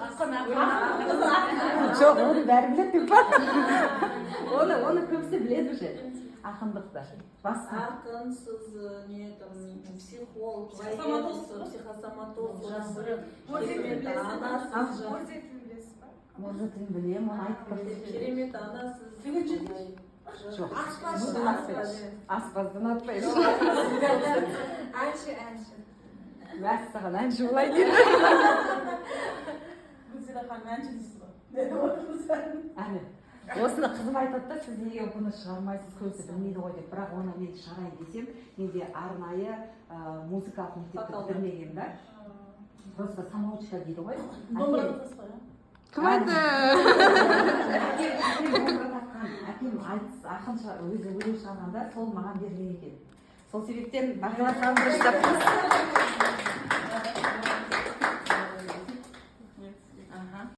Ақын. Жоқ, оны бәрі біледі деп па, оны көбісі біледі уже ақындықты басқа. Ақынсыз, не там, психолог, Психосоматолог. военный, психосоматолог, одан бөлек Морзе тілін керемет білесіз ба? анасыз, Морзе тілін білесіз ба? Морзе тілін білемін, оны айтып тұрсыз. Керемет анасыз. Жоқ. Аспазшы. Ұнатпайды. Аспазды ұнатпайды. Әнші, әнші. Мәссаған, әнші болайын енді. Гүлзира ханым, әнші дейсіз ғой. Әне, осыны қызым айтады да, сіз неге бұны шығармайсыз, көбісі білмейді ғой деп. Бірақ оны мен шығарайын десем, менде арнайы музыкалық мектепті Вокалдан. бітірмегенмін да, просто самоучка дейді ғой. Домбыра тартасыз ғой, иә? Кім айтты? Әкем домбыра тартқан, әкем айтыс ақын, өзі өлең шығарғанда сол маған берілген екен. Сол себептен, Бағила ханым, дұрыс таптыңыз.